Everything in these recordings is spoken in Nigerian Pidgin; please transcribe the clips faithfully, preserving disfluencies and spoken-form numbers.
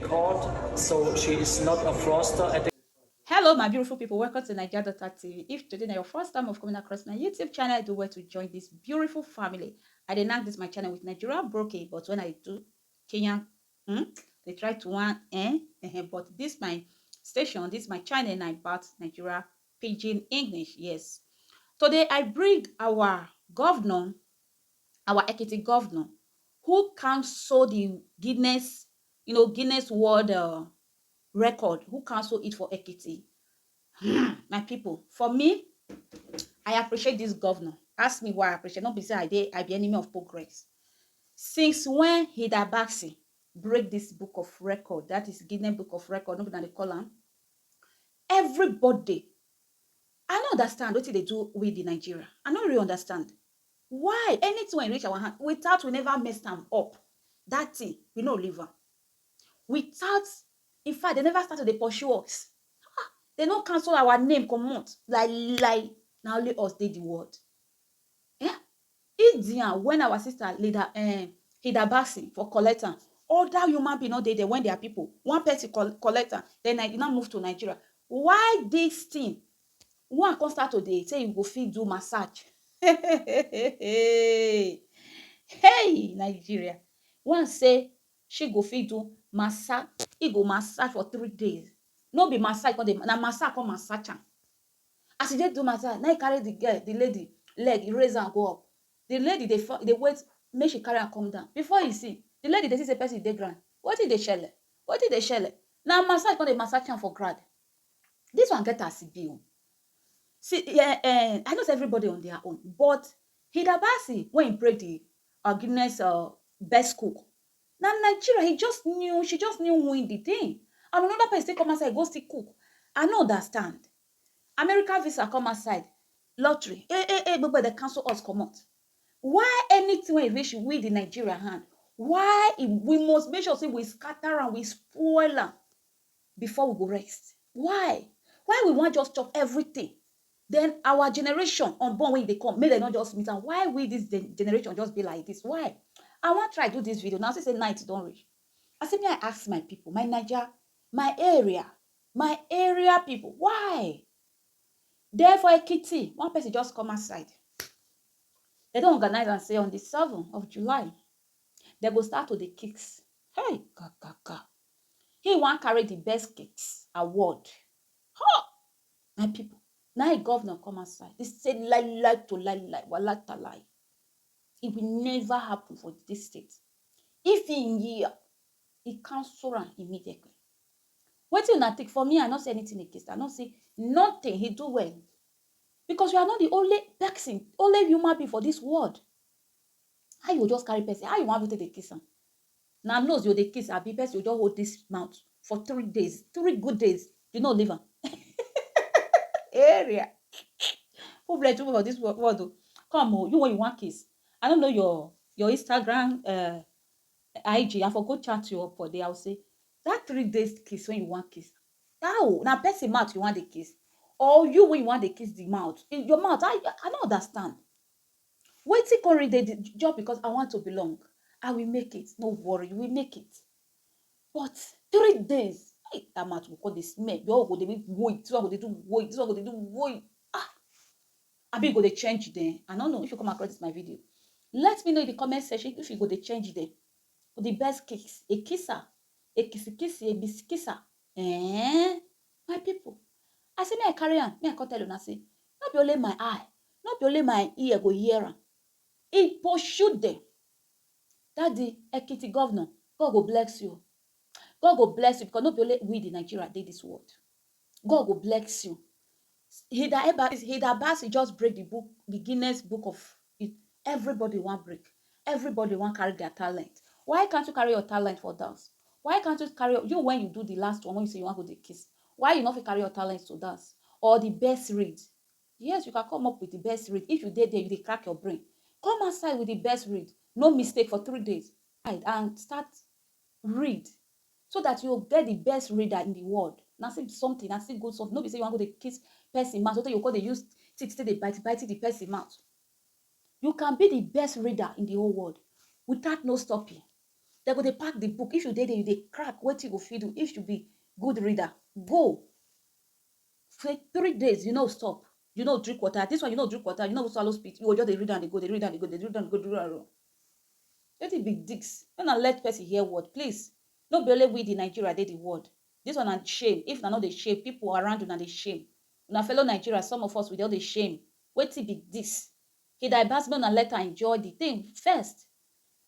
Court, so she is not a fraudster. I think Hello, my beautiful people. Welcome to Nigeria Daughter T V. If today na your first time of coming across my YouTube channel, I do well to join this beautiful family. I dey knack this my channel with Nigeria broken, but when I do Kenyan, hmm, they try to one eh, eh, eh, but this my station, this my channel na about Nigeria pidgin English. Yes. Today I bring our governor, our Ekiti governor, who cancel the Guinness, you know, Guinness World uh, Record, who cancel it for Ekiti. My people, for me, I appreciate this governor. Ask me why I appreciate. Not be say I dey, I be enemy of progress. Since when Hilda Baxi break this book of record, that is Guinness Book of Record, no be na they call am. Everybody, I no understand what they do with the Nigeria. I no really understand why anything when reach our hand without we never mess them up. That thing we no leave am without. In fact, they never start to dey pursue us. Ah, they no cancel our name comot like like na only us dey the world. Eh? Indian when our sister leader um Hilda Baxi for collect am, other human being no dey there when their people one person col collect am, then na e now move to Nigeria. Why this thing one come start to dey say you go fit do massage? Hey, Nigeria. One say she go fit do massage, he go massage for three days. No be massage come dey na massage come massage am. As e dey do massage, na e carry the girl, the lady leg, e raise am go up. The lady dey fa- dey wait make she carry am come down. Before you see, the lady dey see say person dey ground. Wetin dey shele? Wetin dey shele? Na massage come dey massage am for ground. This one get as e be o. See, eh, eh, I know say everybody on their own, but Hilda Baxi when he break the uh, Guinness uh, best cook, na Nigeria he just knew, she just knew win the thing. And another person still come outside go still cook. I no understand. America visa come outside, lottery, eh eh eh, gbogbo dey cancel us comot. Why anything wey reach we the Nigeria hand, why e- we must make sure say we scatter am, we spoil am before we go rest? Why? Why we wan just chop everything? Then our generation unborn wey dey come, make dem no just meet am. Why we this gen- generation just be like this? Why? I wan try do this video now. See say night don reach. I say me I ask my people, my Naija, my area, my area people, why? Then for Ekiti, one person just come outside. They don organize am say on the seventh of July, they go start to dey cakes. Hey, kakaka. He wan carry the best cakes award. Huh! My people, now a governor come outside. They say lie, lie to lie, lie, wala talai. It will never happen for this state. If he in year, he cancel am immediately. Wetin una take for me, I no see anything against. I no see nothing. He do well because you are not the only person, only human being for this world. How you just carry person? How you want to take the kiss am? Na nose you dey kiss, abi person you just hold this mouth for three days, three good days. You no leave am. Area. Who bless you for this wo- world? Oh? Come, oh, you when you want kiss. I don't know your your Instagram uh, I G. I for go chat you up for there. I'll say that three days kiss when you want kiss. How? Now person mouth you want the kiss, or you when you want the kiss the mouth. In your mouth, I I don't understand. Wetin come read dey just because I want to belong. I will make it. No worry, you will make it. But three days, hey, that mouth go come dey smell. Your own go dey make woy. This one go dey do woy. This one go dey do woy. Ah, abi you go dey change then? I don't know if you come across this my video. Let me know in the comment section if you go dey change then. With the best kiss, a kisser, a kissy kissy, a biscuit kisser. Eh, my people, I say me I carry am. Me I come tell una say, no be only my eye, no be only my ear go hear am. He pursue them. That the Ekiti governor, God go bless you. God go bless you because no be only we the Nigeria dey this world. God go bless you. Hilda Eba, Hilda Baci just break the book, the Guinness Book of it. Everybody want break. Everybody want carry their talent. Why can't you carry your talent for dance? Why can't you carry you when you do the last one when you say you want to the kiss? Why you not fit carry your talent to dance or the best read? Yes, you can come up with the best read. If you did there, you dey crack your brain. Come outside with the best read. No mistake for three days. Right, and start read so that you get the best reader in the world. Na still something, na still good something. No be say you wan go dey kiss person mouth, so you go dey use teeth take dey bite bite the person mouth. You can be the best reader in the whole world without no stopping. Dem go dey pack the book. If you dey there, you dey crack wetin you go fit do. If you be good reader, go. For three days, you no stop. You no drink water. This one, you no drink water. You no swallow spit. You go just dey read and dey go, dey read and dey go, dey read and go, dey read and go. Wetin be this? When I let person hear word, please. No be only we the Nigeria dey the world. This one na shame. If na not the shame, people around una dey shame. Una fellow Nigeria, some of us, we dey all dey shame. Wetin be this? He that pass, make una let her enjoy the thing first.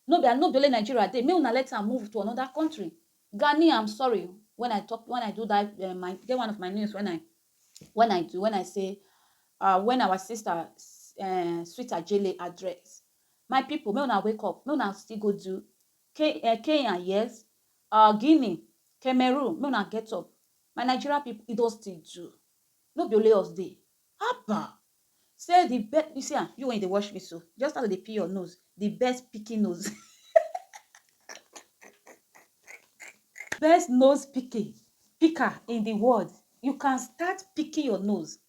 No be, no be only Nigeria dey. Make una let am move to another country. Gani, I'm sorry. When I talk, when I do that, uh, my, get one of my news when I, when I do, when I say, uh, when our sister, uh, Sweet Ajele address, my people, make una wake up. Make una still go do Ke-, uh, Kenya, yes, uh, Guinea, Cameroon. Make una get up. My Nigeria people, e don still do. No be only us dey. Haba! Say the best, you see, ah, you when you dey watch me so, just start to dey pee your nose. The best picking nose. Best nose picking, picker in the world. You can start picking your nose.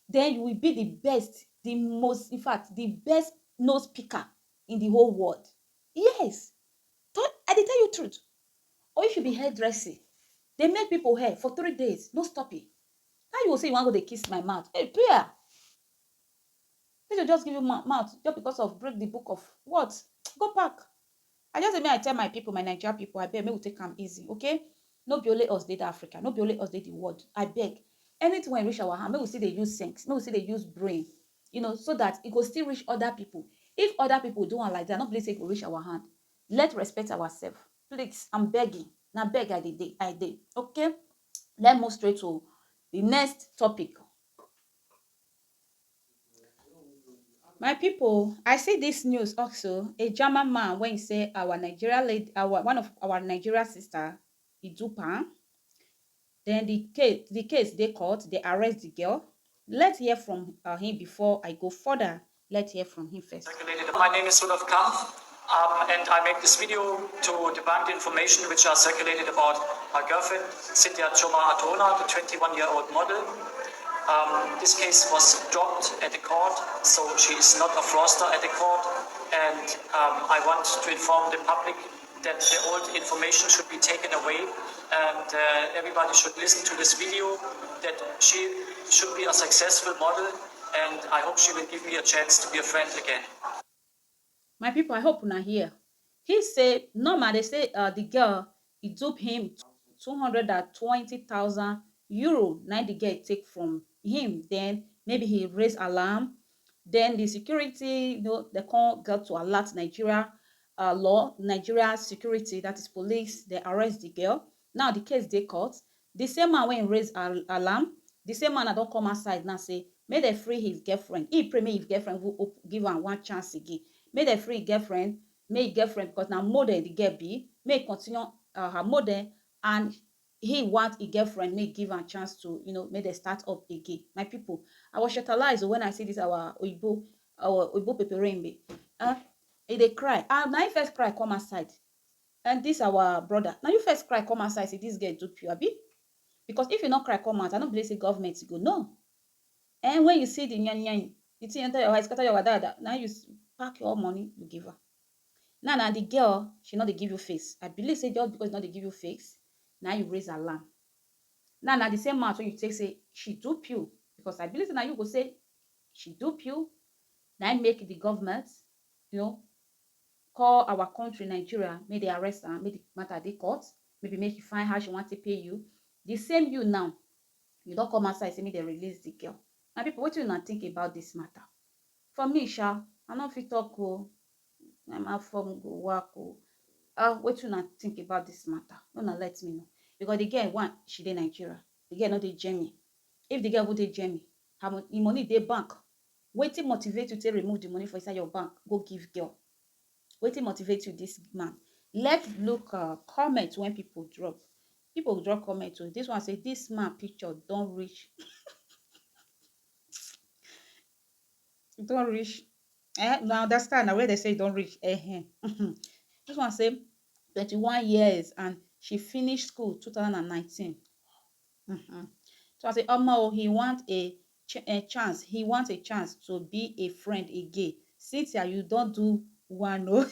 Then you will be the best, the most, in fact, the best nose picker in the whole world. Yes. Tell, I dey tell you truth. Or if you be hairdressing, dey make people hair for three days, no stopping. Now you go say you wan go dey kiss my mouth. Hey, prayer. People just give you mou-, mouth just because of break the book of what? Go pack. I just say, may I tell my people, my Nigeria people, I beg, make we take am easy, okay? No be only us dey the Africa, no be only us dey the world. I beg. Anything when reach our hand, make we still dey use sense, make we still dey use brain, you know, so that e go still reach other people. If other people do one like that, no be say e go reach our hand. Let respect ourselves. Please, I'm begging. Na beg I dey, dey, I dey. Okay? Let's move straight to the next topic. My people, I see this news also. A German man, when he say our Nigeria lady, our, one of our Nigeria sister, he dupe am. Then the case, the case dey court, they arrest the girl. Let's hear from, uh, him before I go further. Let's hear from him first. Circulated. My name is Rudolf Kampf, um, and I make this video to debunk the information which are circulated about my girlfriend, Cynthia Choma Atona, the twenty-one-year-old model. Um, this case was dropped at the court, so she is not a fraudster at the court. And, um, I want to inform the public that the old information should be taken away, and, uh, everybody should listen to this video, that she should be a successful model, and I hope she will give me a chance to be a friend again. My people, I hope una hear. He say, normal, they say, uh, the girl, he dupe him two hundred and twenty thousand euro. Now the girl take from him. Then maybe he raise alarm. Then the security, you know, they can't get to alert Nigeria, uh, law, Nigeria security, that is police, they arrest the girl. Now the case dey court. The same man when raise al-, alarm, the same man I don come outside now say, make they free his girlfriend. He pray make his girlfriend who op-, give am one chance again. Make they free his girlfriend, make his girlfriend, because now model the girl be, make continue, uh, her model, and he want his girlfriend, make give am chance to, you know, make they start up again. My people, I was shutalized when I see this our Oyibo, our Oyibo Peperembe. Uh, he dey cry. Ah, now he first cry come outside. And this our brother. Now you first cry come outside, say this girl dupe you, abi? Because if you not cry come out, I don't believe say government go know. And when you see the nyan nyan, the thing enter your eye, scatter your wadada. Now you s-, pack your money, you give her. Now, now the girl, she not dey give you face. I believe say just because not dey give you face, now you raise alarm. Now, now the same mouth when you take say she dupe you, because I believe say now you go say she dupe you. Now make the government, you know, call our country Nigeria, make they arrest her, make the matter dey court, maybe make you find how she want to pay you. The same you now, you don't come outside say make they release the girl. Now, people, what you not think about this matter? For me, sha, I no fit talk o. My mouth form go work o. Uh, what you not think about this matter? No, na let me know. Because the girl, one, she dey Nigeria. The girl no dey Germany. If the girl go dey Germany, her mo-, the money dey bank. Wetin motivate you to remove the money for inside your bank, go give girl? Wetin motivate you, this man? Let's look, uh, comment when people drop. People drop comment o. This one say, this man picture don't reach. Don't reach. Eh, now understand now where they say don't reach. Eh, eh. This one say, twenty-one years and she finished school two thousand and nineteen. Mm-hmm. So I say, Omo, he want a ch-, a chance. He want a chance to be a friend again. Cynthia, you don't do one, oh.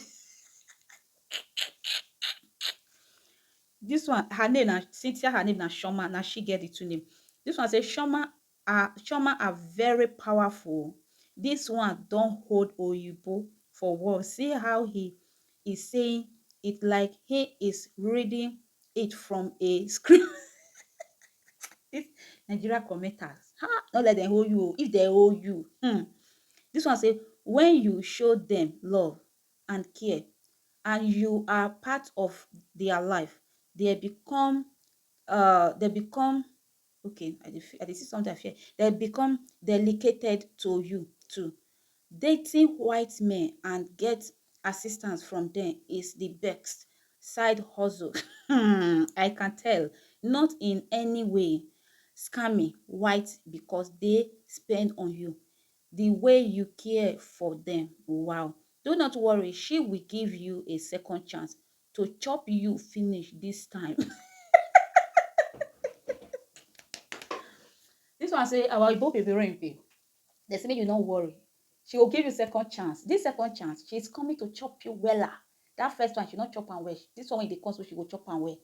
This one, her name na Cynthia, her name na Shoma, na she get the two name. This one say Shoma are Shoma are very powerful. This one don hold Oyibo for war. See how he is saying it like he is reading it from a screen. This Nigeria commenters, ha, no let them hold you o. If they hold you, hmm. This one say when you show them love and care, and you are part of their life, they become uh they become okay, I dey feel, I dey see something I fear. They become dedicated to you too. Dating white men and get assistance from them is the best side hustle. Hmm, I can tell. Not in any way scamming white because they spend on you the way you care for them. Wow. Do not worry, she will give you a second chance to chop you finish this time. This one say our Igbo people rain pay. They say make you no worry. She will give you second chance. This second chance, she's coming to chop you wella. That first one, she not chop and well. This one wey dey come so she go chop and well.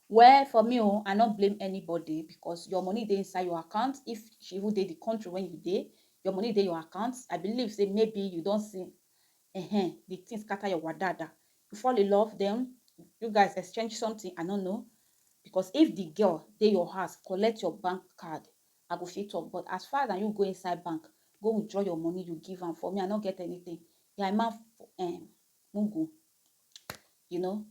Well, for me, oh, I not blame anybody because your money dey inside your account. If she even dey the country when you dey, your money dey your account. I believe say maybe you don't see uh the thing scatter your wadada. You fall in love, then you guys exchange something, I don't know. Because if the girl dey your house, collect your bank card, I go fit talk. But as far as you go inside bank, go withdraw your money, you give am. For me, I not get anything. Yeah, man, um, Mugu. You know,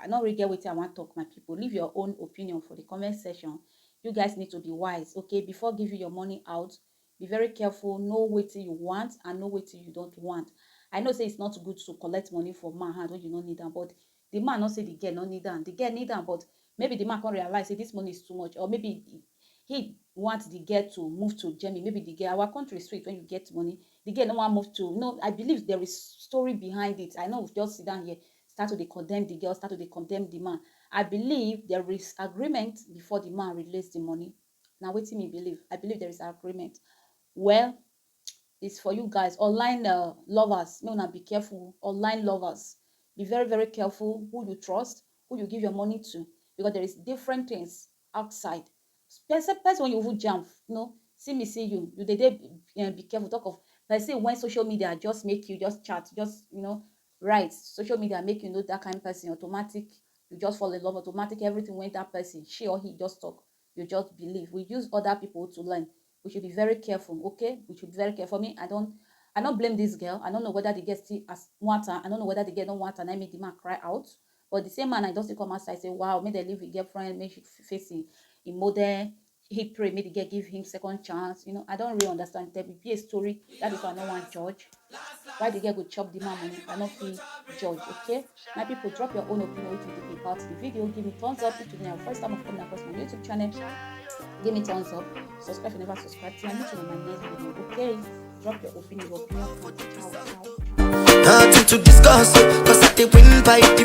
I not really get wetin I want talk, my people. Leave your own opinion for the comment section. You guys need to be wise, okay? Before giving your money out, be very careful, know wetin you want and know wetin you don't want. I know say it's not good to collect money for man hand when you no need am, but the man not say the girl no need am. The girl need am, but maybe the man can't realize say this money is too much, or maybe he want the girl to move to Germany. Maybe the girl, our country is sweet when you get money. The girl no want move to. No, I believe there is story behind it. I know we've just sit down here, start to dey condemn the girl, start to dey condemn the man. I believe there is agreement before the man release the money. Now, wetin me believe? I believe there is agreement. Well, it's for you guys, online uh, lovers. No, now be careful. Online lovers, be very, very careful who you trust, who you give your money to, because there is different things outside. Person, person when you even jump, you know, see me, see you, you dey dey, um, be careful. Talk of person when social media just make you just chat, just, you know, right. Social media make you know that kind of person automatic. You just fall in love automatic. Everything when that person, she or he just talk, you just believe. We use other people to learn. We should be very careful, okay? We should be very careful. For me, I don't, I don't blame this girl. I don't know whether the girl still as want her. I don't know whether the girl don't want her. And I make the man cry out. But the same man, I just come outside say, wow, make they leave a girlfriend, make she f- face him, him mother. He pray, make the girl give him second chance. You know, I don't really understand. There will be a story. That is why I don't want judge. Why the girl go chop the man money? I not feel judge, okay? My people, drop your own opinion, what you think about the video. Give me thumbs up if you are first time of coming across my YouTube channel. Give me thumbs up. Subscribe if you never subscribe. Till I meet you in my next video, okay? Drop your opinion. Your opinion count. Ciao, ciao. Nothing to discuss, oh, cause I dey win by the